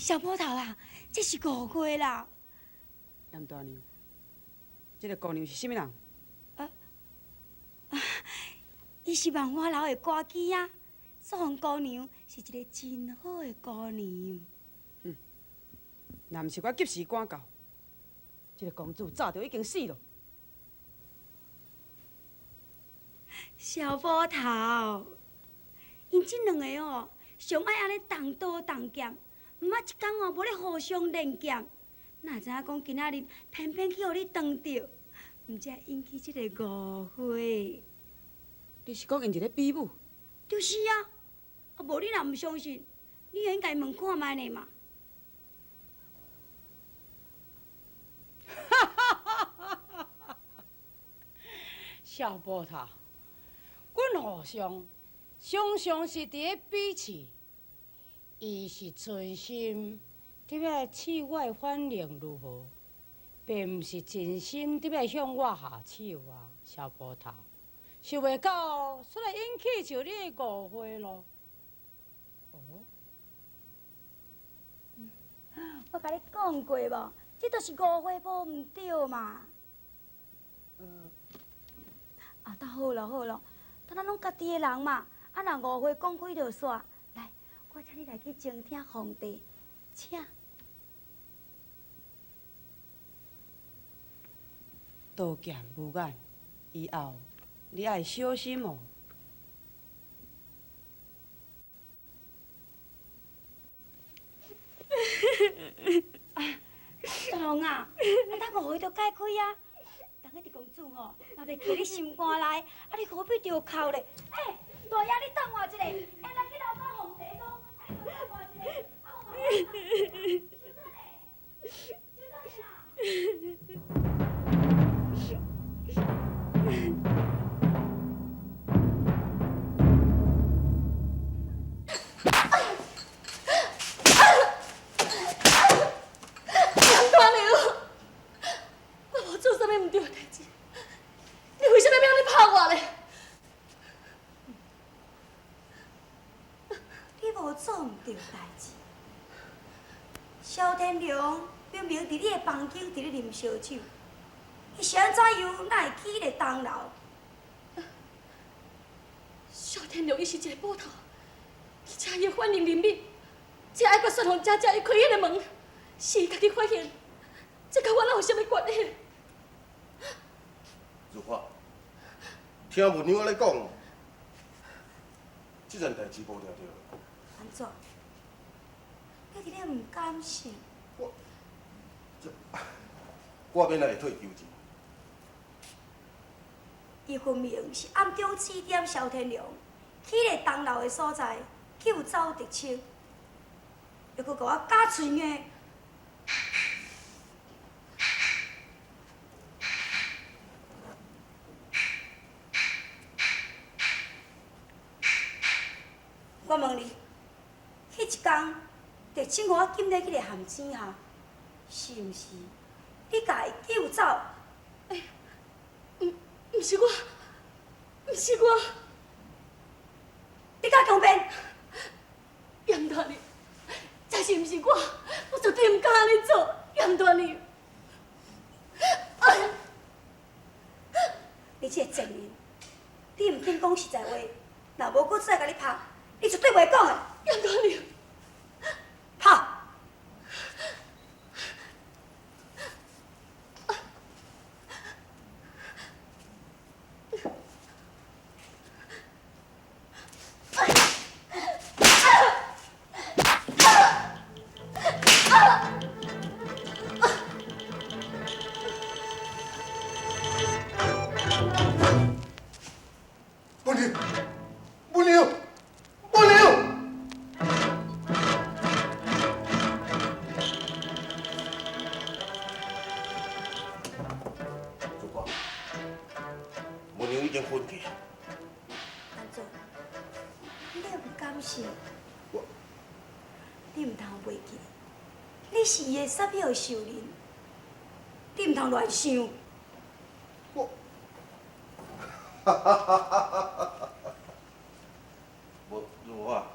小波头啦，這是誤會啦。嚴大娘，這個姑娘是啥物人？啊，伊是萬花樓的歌姬啊。素紅姑娘是一個真好的姑娘。哼，若毋是我及時趕到，這個公主早就已經死了。小波頭，𪜶這兩个哦，上愛按呢動刀動劍，毋捌一工哦無咧互相練劍。哪會知影講今仔日偏偏去予你撞著，毋才引起這个誤會。你是講𪜶佇咧比武？就是啊，啊無你若毋相信，你會用共伊問看覓咧嘛。小波頭，阮和尚常常是佇咧比試，伊是存心佇欲來試我的反應如何，並毋是真心佇欲向我下手啊，小波頭。想袂到，煞來引起著你的誤會囉。哦，我共你講過無？這就是誤會無毋對嘛。啊，倒好囉好囉，咱攏家己的人嘛，啊若誤會講開就煞。來，我請你來去前廳奉茶，請。刀劍無眼，以後你愛小心哦。大龍啊，啊，咱誤會就解開啊。人彼個公主吼，嘛袂記你心肝內，啊，你何必著哭咧？欸，大爺，你等我一下，欸，來去樓頂奉茶講，啊，你等我一下，啊，我大娘，我無做啥物毋對的代誌，你為啥物欲按呢拍我咧？你無做毋對代誌，蕭天良明明佇你的房間佇咧啉燒酒，伊是按怎樣哪會去彼个東樓？蕭天良伊是一個捕頭，而且伊的反應靈敏，這愛閣雪紅姐姐伊開彼个門，是伊家己發現，這佮我哪有啥物關係？如花，聽文娘按呢講，這件代誌無定著。按怎？你佇咧毋甘心？我，這，我欲來會退求情。伊分明是暗中指點蕭天良去彼个東樓的所在救走狄青，又閣共我咬喙硬。我問你，彼一工狄青予我禁咧彼个陷阱下，是毋是你共伊救走？欸，毋是我，毋是我。你敢強辯？嚴大娘，這是毋是我？我絕對毋敢按呢做，嚴大娘。你這个賤人，你毋肯講實在話，若無閣再共你拍，你絕對袂講的。嚴大娘，拍！文娘，文娘，文娘！如花，文娘已經昏去。安怎？你毋甘心？我，你毋通袂記，你是伊的殺票仇人，你毋通亂想。我，哈哈哈哈哈！無，如花，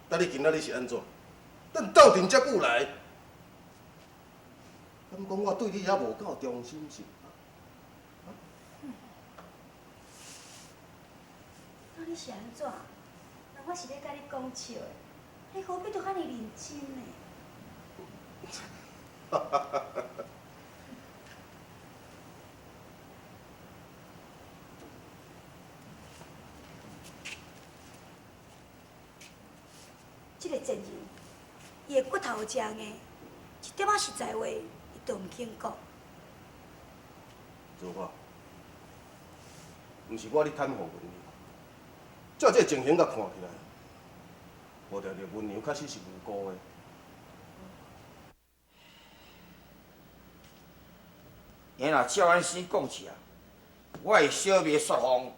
等你今仔日是按怎？咱鬥陣遮久來，敢講我對你猶無夠忠心是？到底是按怎？人我是咧佮你講笑的，你何必都遐爾認真呢？這個賤人，伊的骨頭誠硬，一點仔實在話，伊都毋肯講。如花，毋是我咧袒護文娘，照這個情形佮看起來，無定著文娘確實是無辜的。伊若照按呢講起啊，我會消滅雪鳳，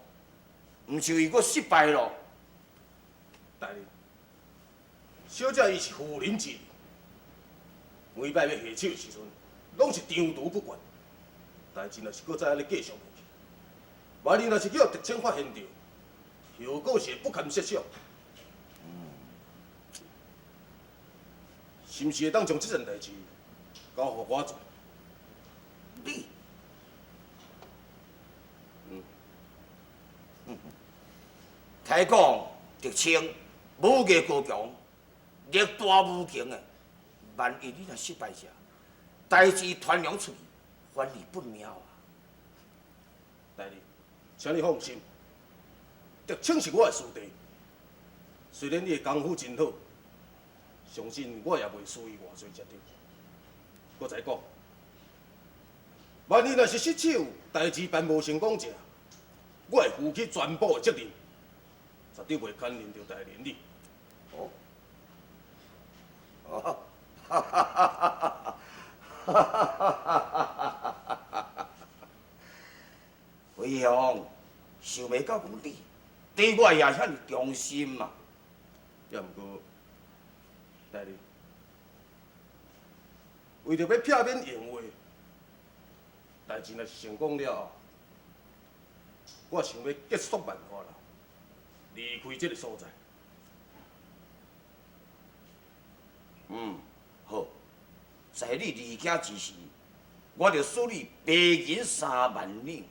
毋就伊閣失敗咯。大人，小姐伊是婦人之仁，每擺欲下手的時陣，攏是長途不決。代誌若是閣再按呢繼續落去，萬一若是予德清發現著，後果是會不堪設想。是毋是會當將這件代誌交予我做？你，聽講德清武藝高強，力大無窮的，萬一你若失敗者，代誌傳揚出去，反而不妙啊！大人，請你放心，德清是我的師弟，雖然伊的功夫真好，相信我也袂輸伊偌濟才對。閣再講，萬一若是失手，代誌辦無成功者，我會負起全部的責任，絕對袂牽連著大人你。哦，哦，哈哈哈哈哈哈！飞雄，想袂到讲你對我也遐爾忠心嘛。也毋過，大人，為著欲避免閒話，代誌若是成功了後，我想欲結束萬華樓，離開這个所在。嗯，好，在你離家之時，我就賜你白銀3萬兩。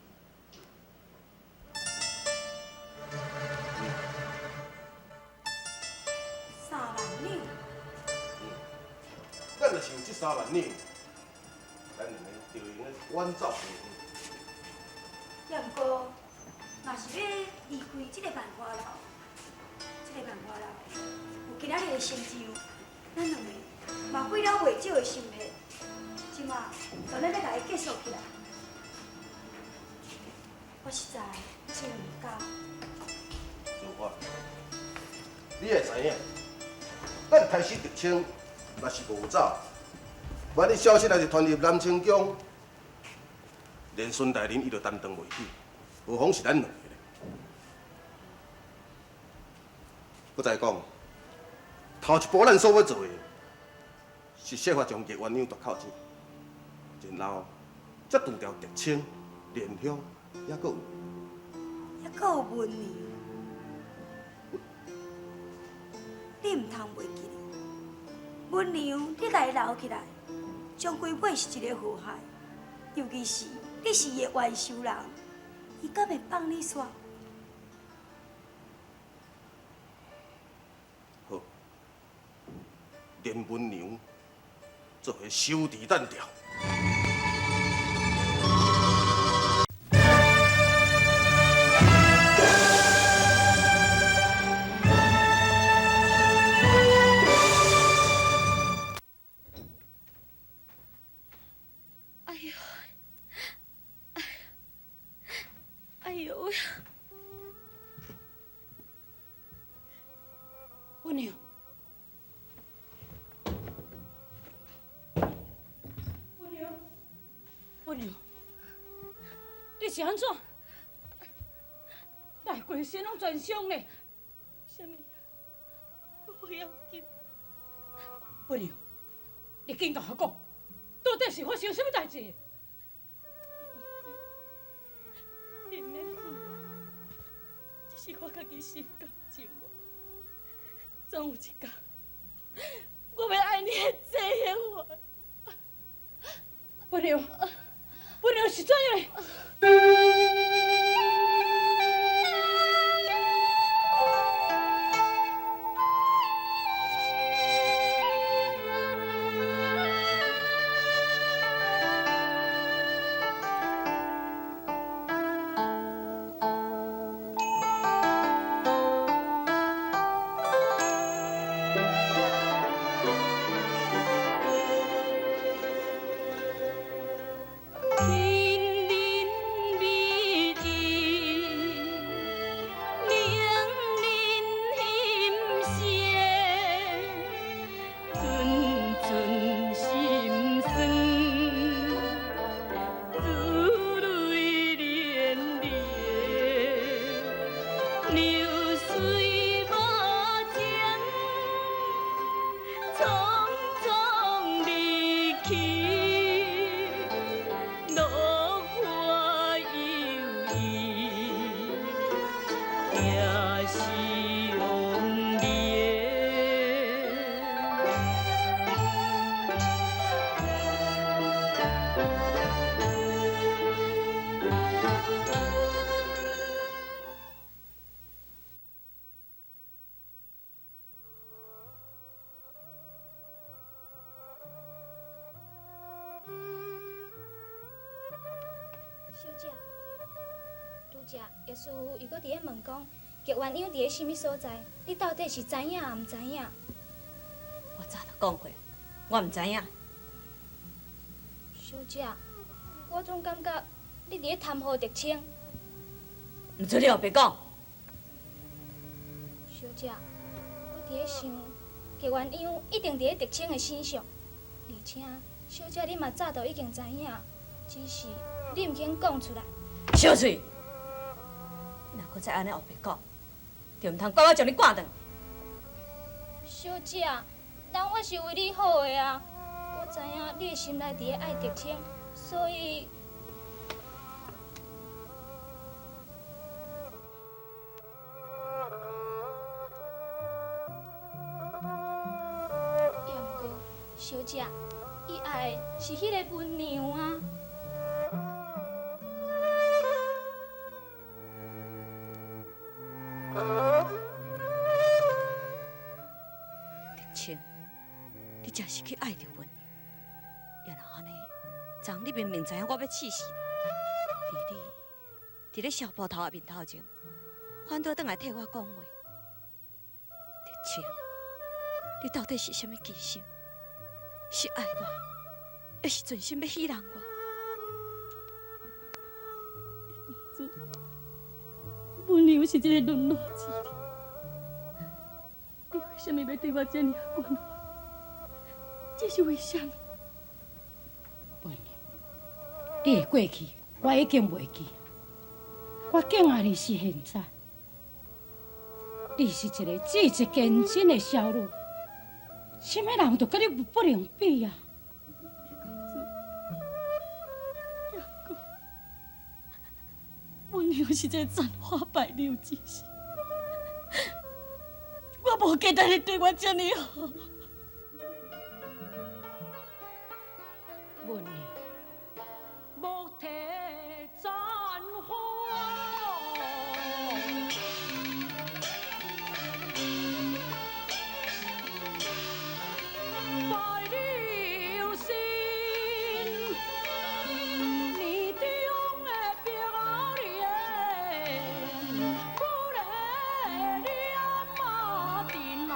3萬兩。咱若是有這3萬兩，咱兩個就會用得遠走高飛。也毋過，若是欲離開這个萬華樓，這个萬華樓有今仔日的成就，咱兩个嘛費了袂少的心血，這馬當然欲共伊結束起來，我實在真毋甘。如花，你會知影，咱太師德清若是無走，萬一消息若是傳入南清宮，連孫大人伊就擔當袂起，何況是咱兩个咧？閣再講，頭一步咱所欲做的，是設法將月鸳鸯奪靠手，然後才除掉德清、蓮香，猶閣有，猶閣有文娘，你毋通袂記得，文娘你共伊留起來，終歸尾是一個禍害。尤其是你是伊的冤仇人，伊敢會放你煞？好，連文娘做伙收治單調。哎呦，哎，哎呦喂！文娘，文娘，文娘，你是按怎？来规身攏全傷咧？啥物？我無要緊。文娘，你緊共我講，到底是發生啥物代誌？你毋免困，這是我家己心甘情願。總有一天，我欲愛你的這個話。文娘，文娘是怎樣？小姐，拄才叶师傅伊阁伫咧问讲，玉鸳鸯伫咧啥物所在？你到底是知影抑毋知影？我早就讲过，我毋知影。小姐，我总感觉你伫咧贪好德清。毋准你胡白讲。小姐，我伫咧想，玉鸳鸯一定伫咧德清的身上，而且小姐你嘛早就已经知影，只是你毋肯讲出来。小翠，你若阁再按呢胡白讲，就毋通怪我将你赶转。小姐，人我是为你好的啊！我知影你的心内伫咧爱德清，所以。也毋过，小姐，伊爱的是彼个文娘啊。德清，你真是去爱著文娘，也若按呢，昨昏你明明知影我欲试死你，而你伫咧萧捕头的面头前，反倒转来替我讲话。德清，你到底是啥物机心？是爱我，抑是存心欲戏弄我？公主，文娘是一个沦落之人，你为啥物欲对我这尔关怀？这是为啥物？文娘，你的过去我已经袂记，我敬爱的是现在。你是一个志质坚贞的少女，啥物人都佮你不能比啊！公主，也过，文娘是一个残花败柳之人，我无记得你对我这尔好。文娘，莫提残花。败了心，年中的白莲，久咧念马阵啊。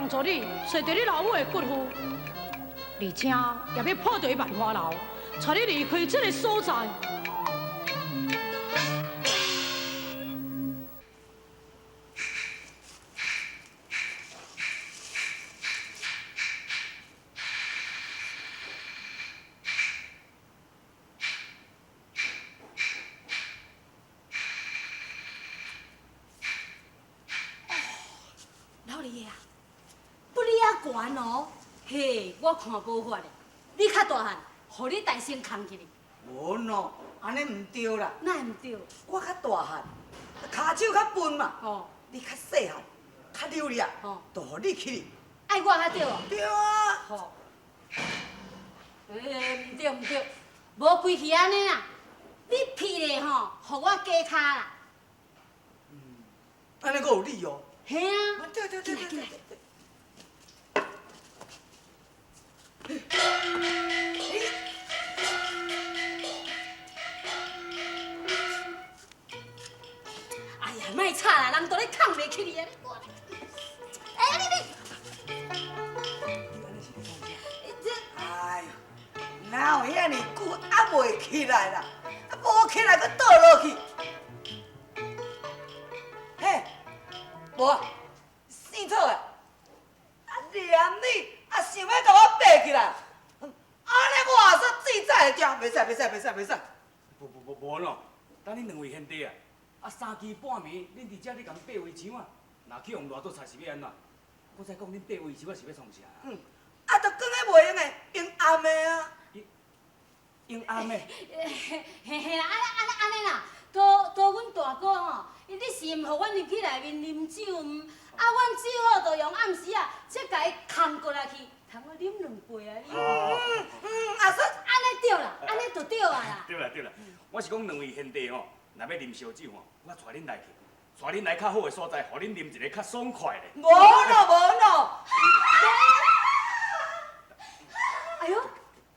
幫助你揣著你老母的骨灰，而且也欲破除萬花樓，帶你離開這个所在。老二啊，不你遐悬哦，嘿，我看无法咧。你较大汉，予你大声扛起哩。无喏，按呢毋对啦。哪会毋对？我较大汉，跤手较笨嘛。哦。你较细汉，较溜利啊。哦。就予你去。爱我较对哦。对啊。好。欸，毋对毋对，无规气按呢啦。你屁咧吼，予我加跤啦。嗯，按呢阁有理哦。嘿啊！对对对对对。哎呀，莫吵啦，人都咧囥袂起你啊！哎呀，你你，哎呦，哪有遐尔久还袂起来啦？啊，无起来，阁倒落去。嘿，无啊，姓错的，啊念你，啊想欲共我爬起来，按呢我也煞自在会惊，袂使袂使袂使袂使。无无无无喏，等恁两位贤弟啊，啊三更半暝，恁伫遮咧共爬围墙啊，若去予人赖倒菜是欲按怎？搁再讲恁爬围墙啊是欲创啥？嗯，啊，就囥咧袂用的，用暗的啊。用暗的。嘿嘿啦，按按按呢啦，拄拄阮大哥吼，伊你是毋予阮入去内面啉酒毋？啊，阮只好就用暗时啊，才共伊扛过来去，通我啉两杯啊。阿叔，按呢对啦，按呢就对啊啦。对啦对啦，我是讲两位贤弟吼，若欲啉烧酒吼，我带恁来去，带恁来较好的所在，予恁啉一个较爽快的。无咯无咯。哎呦，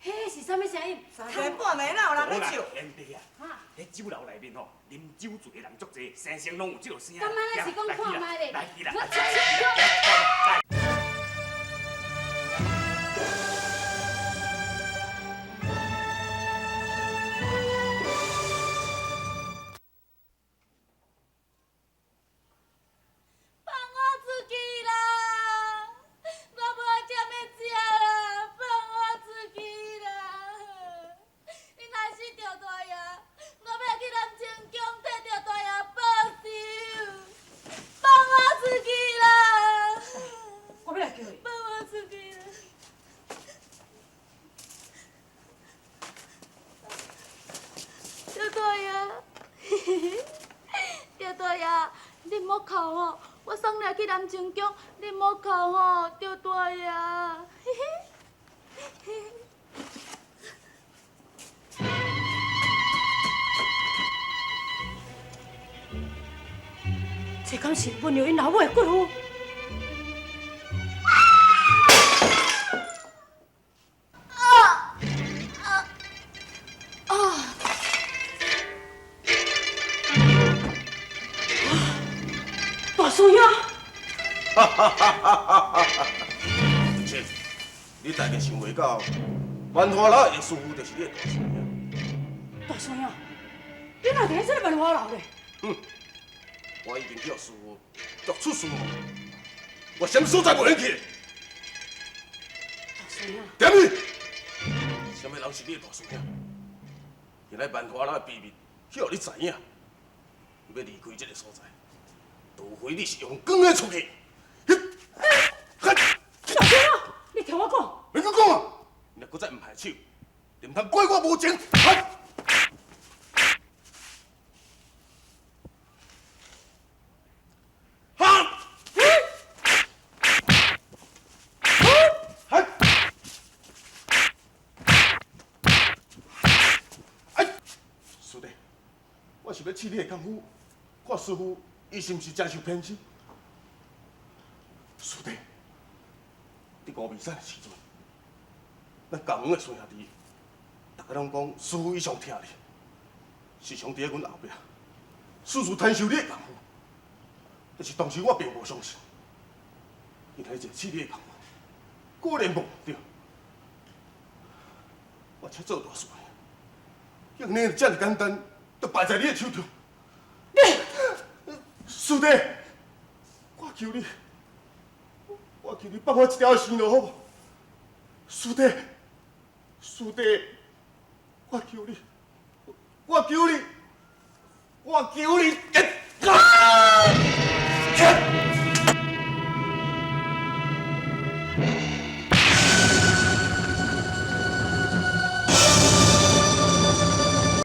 彼是啥物声音？三更半暝哪有人咧笑？贤弟啊，彼酒楼内面吼，啉酒醉的人足济，声声拢有这个声。敢按呢是讲看觅咧？来去啦！放我出去啦！我无爱踮咧遮啦，放我出去啦！你若是赵大爷，我欲去南清宫替赵大爷报仇！放我出去啦！我欲来叫伊。放我出去啦！赵大爷，赵大爷，你莫哭吼，我送你去南清宫，你莫哭吼，赵大爷。这敢是温柔𪜶老母的骨灰？啊啊啊！大师兄，哈哈哈哈哈哈！切，你大概想袂到，万花楼的师傅就是你的大师兄。大师兄，你哪伫咧这个万花楼咧？哼，我已经叫师傅逐出师门，我啥物所在袂用去？大师兄，点你？啥物人是你的大师兄？原来万花楼的秘密，去予你知影，欲离开这个所在，除非你是用光的出去。大师兄，你听我讲。免阁讲啊！你若阁再毋下手，你毋通怪我无情。哈！哈！哎，师弟，我是欲试你的功夫，看师傅伊是毋是真受偏心。师弟，伫高明山的时阵，咱共园的孙兄弟，逐家拢讲师傅伊上疼你，时常伫咧阮后壁，事事贪收你的功夫。但是当时我并无相信，今仔日試你的功夫，果然無對。我才做大事，竟然遮爾簡單，就敗在你的手中。你，師弟，我求你，我求你放我一條生路，好無？師弟，師弟，我求你，我求你，我求你，